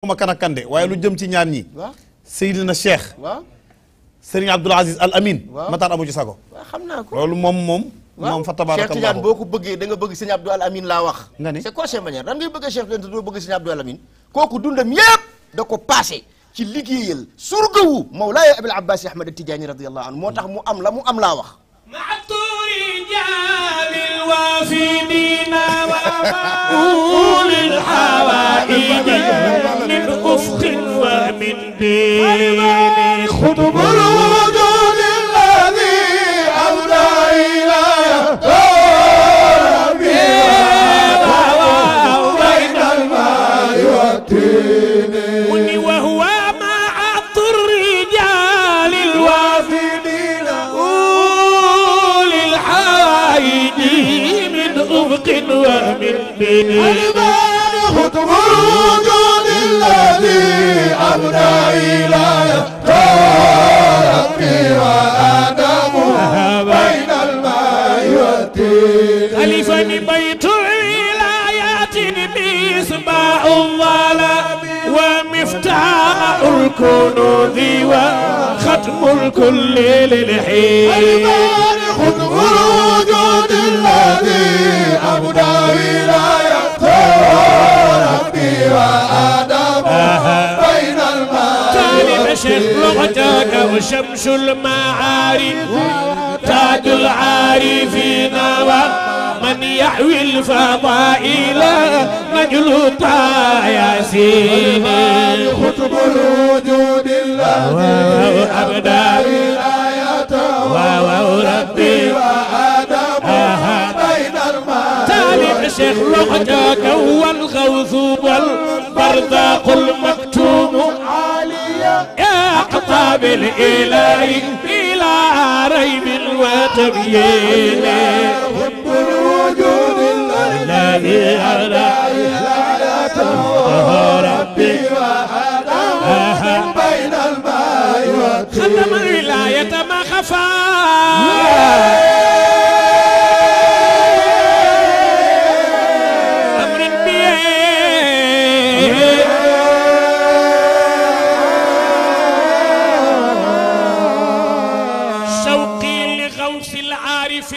ma kan ak kande waaye lu jëm ci ñaan ñi Seydina Cheikh Serigne Abdoul Aziz Al Amin Matar amu ci sago xam naa ko loolu moom fa tabarakallah Cheikh Tidiane boo ko bëggee da nga bëgg Serigne Abdou Al Amin laa wax nga ni c'est quoi cette manière dan ngay bëgg Cheikh Tidiane doo bëgg Serigne Abdou Al Amin kooku dundam yépp da ko passé ci liggéeyal surgawu Mawlaaya Abil Abbas Ahmad Tidiane radiyallahu anhu moo tax mu am la mu am laa wax الوافدين وأول الحوائج من أفق ومن بين خطب الوجود الذي أبدى إلى يختار بين الماء والتين وهو مع الرجال الوافدين من أفق ومن بين خطب الوجود الذي أبدى إلى ربي وآدم بين الماء والتين خليفني بيت الولايات مصباح الظلام ومفتاح الكنوز وختم الكل للحين خطب الوجود الذي أبدى ولاية ربي وآدم بين الماء طالب شيخ لغتك وشمس المعارف تاج العارفين ومن يحوي الفضائل مجلوطا ياسين خطب الوجود الذي أبدى ولاية ربي شيخ لغتك والغوث والبرزاق المكتوم عاليا يا خطاب الإله بلا ريب وتبيين حب الوجود الذي على ربي وآدم بين الماء والتين ختم الولاية ما خفى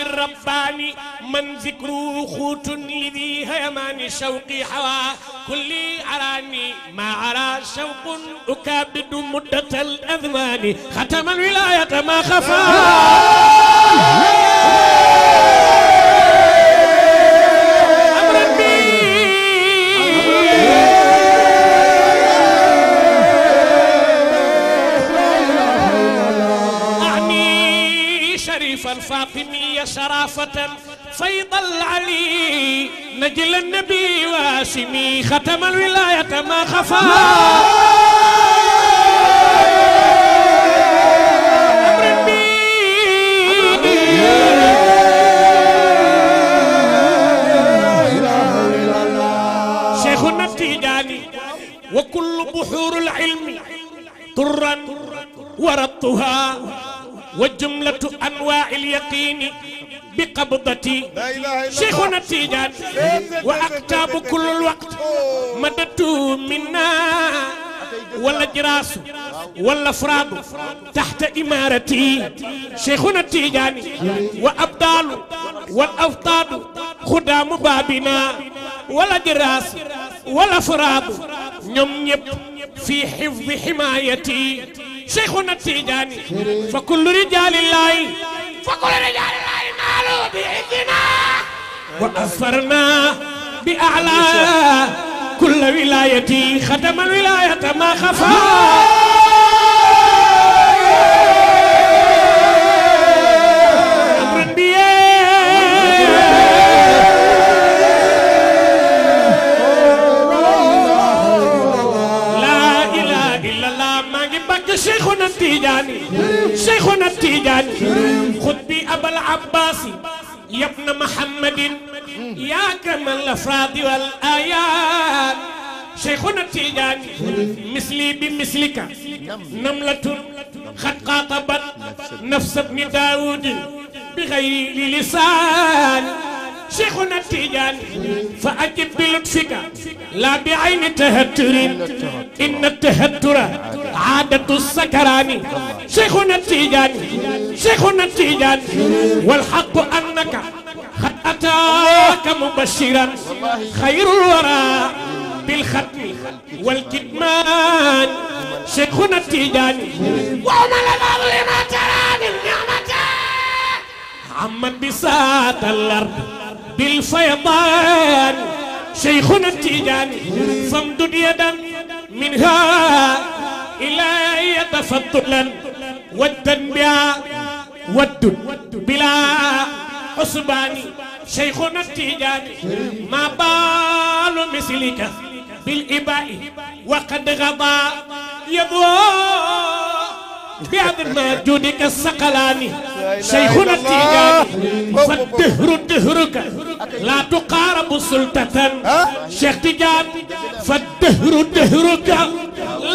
الرباني من ذكره خوت لذي هيمان شوقي حوا كل عراني ما عرى شوق أكابد مدة الأذمان ختم الولاية ما خفى أمرا بي أعني شريف الفاطمي شرافة فيض العلي نجل النبي واسمي ختم الولاية ما خفى أمر بي شيخنا التيجاني وكل بحور العلم طرا وربطها وجملة أنواع اليقين بقبضتي شيخنا التيجان وأكتاب كل الوقت مددت منا ولا جراس ولا فراد تحت إمارتي شيخنا التيجاني وأبدال والأفطاد خدام بابنا ولا جراس ولا فراد نم في حفظ حمايتي شيخنا التيجاني فكل رجال الله نالوا بإذنا وأسفرنا بأعلى كل ولايتي ختم الولاية ما خفى أمر بي لا إله إلا الله ما جبك شيخنا التيجاني شيخنا التيجاني خذ بي أبا العباس يا ابن محمد يا كمال الأفراد والآيات شيخنا التيجاني مثلي بمثلك نملة قد قاطبت نفس ابن داود بغير لسان شيخنا التيجاني فأجب بلطفك لا بعين تهتر إن التهتر عادة السكران شيخنا التيجاني شيخنا التيجاني والحق أنك قد أتاك مبشرا خير الورى بالختم والكتمان شيخنا التيجاني وما لنا لما ترى من نعمته عمن بساط الأرض بالفيضان شيخنا التيجاني فامدد يدا منها إلى تفضلا ودا بها ود بلا حسبان شيخنا التيجاني ما بال مثلك بالإباء وقد غضى يضوى بعد ما جودك السقلاني شيخنا التيجاني فالدهر دهرك لا تقارب سلطة شيخ تيجاني فالدهر دهرك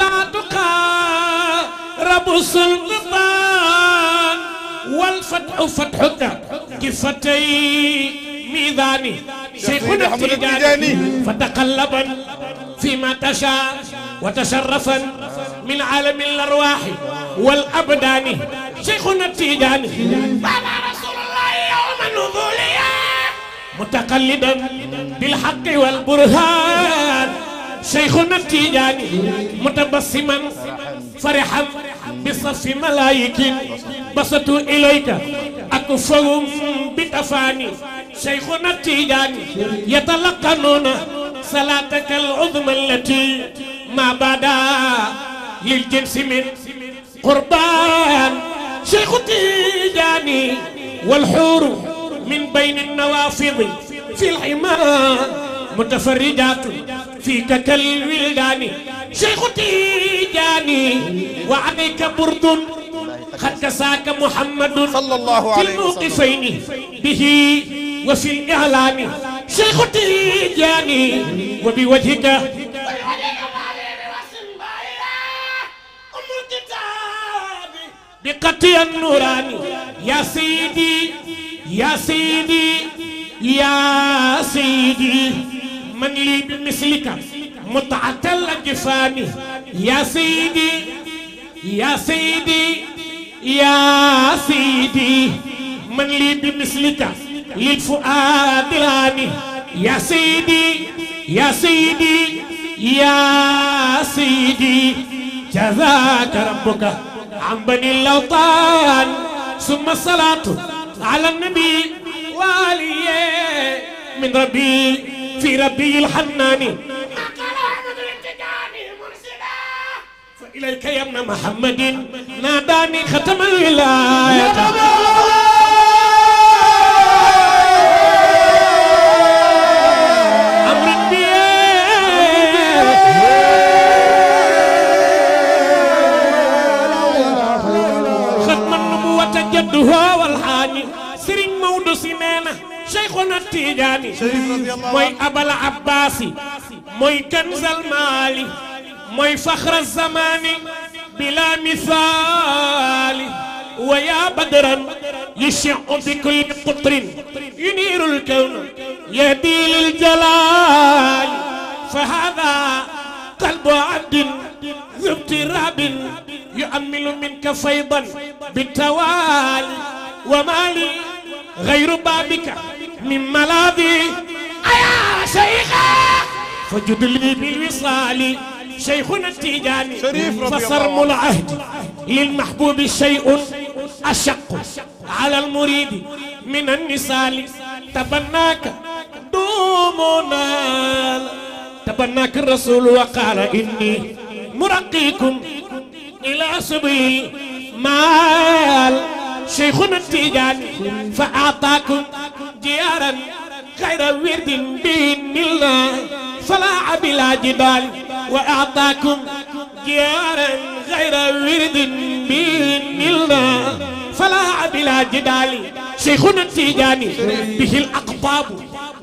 لا تقارب سلطان والفتح فتحك كفتي ميزاني شيخنا التيجاني فتقلبا فيما تشاء وتشرفا من عالم الأرواح والأبدان شيخنا التيجاني بابا رسول الله يوم نزوله متقلدا بالحق والبرهان شيخنا التيجاني متبسما فرحا بصف ملائك بسطوا إليك أكفهم بتفاني شيخنا التيجاني يتلقنون صلاتك العظمى التي ما بدا للجنس من قربان شيخ التيجاني والحور من بين النوافذ في الحمام متفرجات فيك كالولدان شيخ التيجاني وعليك برد قد كساك محمد صلى الله في عليه وسلم الموقفين به وفي الإعلان شيخ التيجاني وبوجهك بقطي النوراني يا سيدي يا سيدي يا سيدي من لي بمثلك متعة الأجفان يا سيدي يا سيدي يا سيدي من لي بمثلك للفؤاد الهاني يا سيدي يا سيدي يا سيدي جزاك ربك عن بني الأوطان ثم الصلاة على النبي وآله من ربي في ربي الحنان ما قال أحمد التجاني مرسلا فإليك يا ابن محمد ناداني ختم الولاية جده والحاني سرين مودو سنينة شيخنا التيجاني موي أبا العباسي موي كنز المالي موي فخر الزمان بلا مثال ويا بدرا يشع بكل قطر ينير الكون يهدي للجلال فهذا قلب عبد ذو اضطراب يؤمل منك فيضا بالتوالي ومالي غير بابك من ملاذي أيا شيخا فجد لي بالوصال شيخنا التيجاني فصرم العهد للمحبوب شيء أشق على المريد من النسال تبناك دومنا تبناك الرسول وقال إني مرقيكم إلى سبيل مال شيخنا التيجاني فأعطاكم جيارا غير ورد بإذن الله فلا بلا جدال وأعطاكم جيارا غير ورد بإذن الله فلا بلا جدال شيخنا التيجاني به الأقطاب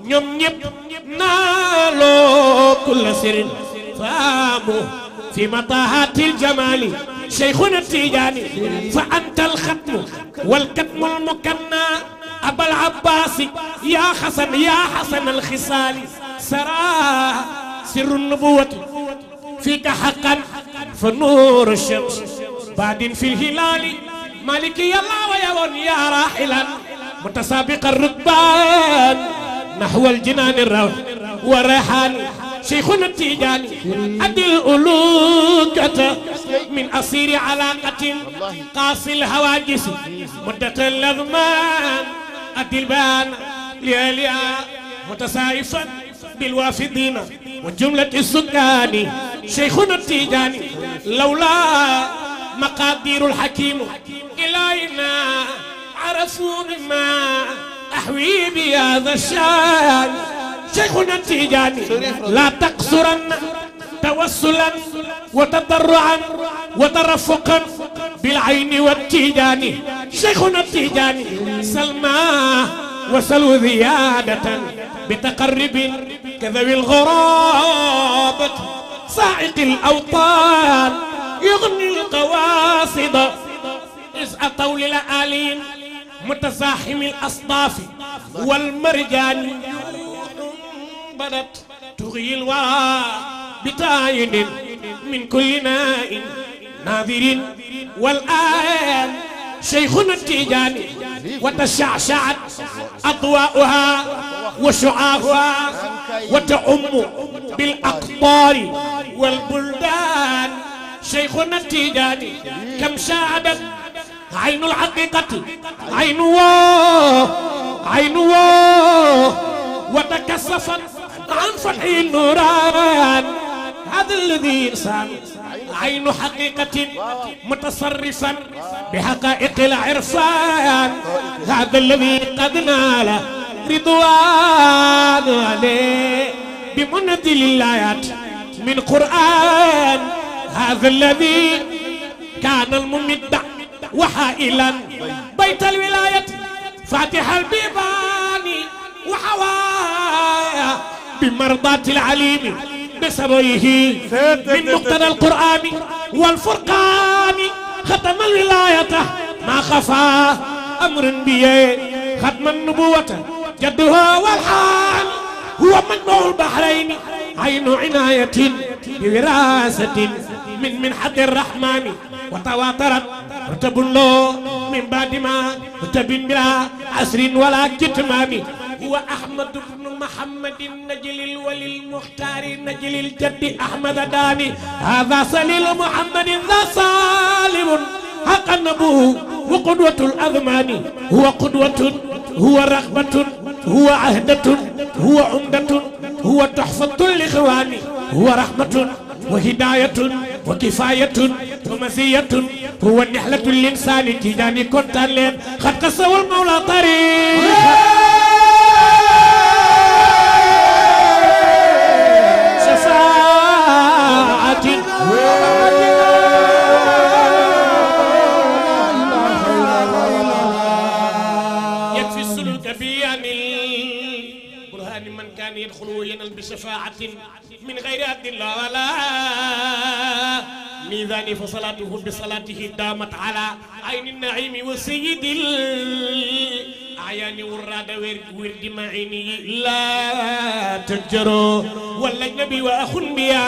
ñoom ñëpp naaloo kulla sirin faamu في مطاهات الجمال شيخنا التيجاني فأنت الختم والكتم المكنى أبا العباس يا حسن الخصال سرى سر النبوة فيك حقا فنور الشمس بعد في الهلال مالك يلا ويون يا راحلا متسابق الركبان نحو الجنان الروح والريحان شيخنا التيجاني أدي الألوكة من أصير علاقة قاصي الهواجس مدة اللذمان أدي البان لياليا متسائفا بالوافدين وجملة السكان شيخنا التيجاني لولا مقادير الحكيم إلينا عرفوا مما أحوي بهذا الشان شيخنا التيجاني لا تقصرن توسلا وتضرعا وترفقا بالعين والتيجاني شيخنا التيجاني سلمى وسلوا زيادة بتقرب كذوي الغرابة صاعق الأوطان يغني القواصد إذ أطوا للآلين متزاحم الأصداف والمرجان بدت تغي الورى بتاين من كل ناء ناظر والآن شيخنا التيجاني وتشعشعت أضواؤها وشعاعها وتعم بالأقطار والبلدان شيخنا التيجاني كم شاهدت عين الحقيقة عين وتكسفت عن فتح النوران هذا الذي إنسان عين حقيقة متصرفا بحقائق العرفان هذا الذي قد نال رضوان عليه بمنزل الآيات من قرآن هذا الذي كان الممد وحائلا بيت الولاية فاتح البيبان وحوايا بمرضاة العليم بسببه من مقتضى القرآن والفرقان ختم الولاية ما خفى أمر بيه ختم النبوة جدها والحال هو مجموع البحرين عين عناية بوراثة من منحة الرحمن وتواترت رتب له من بعد ما رتب بلا عسر ولا كتمان هو أحمد بن محمد النجل الولي المختار نجل الجد أحمد داني هذا سليل محمد ذا سالم حق النبوه وقدوة الأذمان هو قدوة هو رغبة هو عهدة هو عمدة هو تحفة الإخوان هو رحمة وهداية وكفاية ومزية هو النحلة للإنسان تجاني كنت لين قد قصوا المولى طريق شفاعة يكفي السلوك بيان البرهان من كان يدخل ينال بشفاعة من غير عبد الله ولا ميزان فصلاته بصلاته دامت على عين النعيم وسيد الأعيان والراد ورد معيني لا تجروا والأجنبي وأخ بيا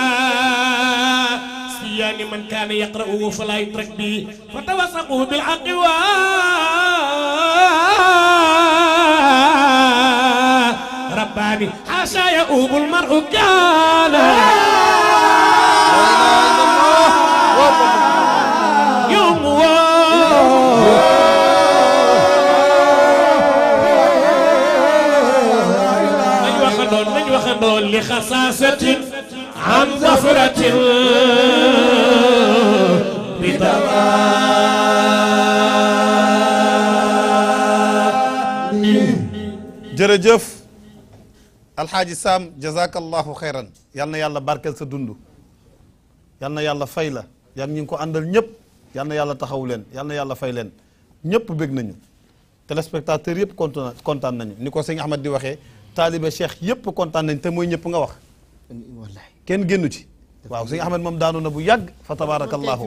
سيان من كان يقرأه فلا يترك به فتوثقوا بالحق رباني حاشا يؤوب المرء كان يوم من وخدون لخصاصة عن ظفرة jërëjëf alxaaji Sam jazakallahu xeyran yal na yàlla barkeel sa dund yal na yàlla fay la yaa ngi ko àndal ñëpp yal na yàlla taxaw leen yal na yàlla fay leen ñëpp bég nañu téléspectateurs yëpp kontaan nañu ni ko sëñ Ahmad di waxee taalibe cheikh yëpp kontaan nañ te mooy ñëpp nga wax wallahi kenn génnu ci waaw sëñ Ahmad moom daanu na bu yàgg fa tabarakallahu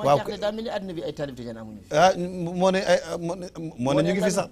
waaw daa mel ni àddina bi ay taalib tijaan amuñu ah moo ne ñu ngi fi sax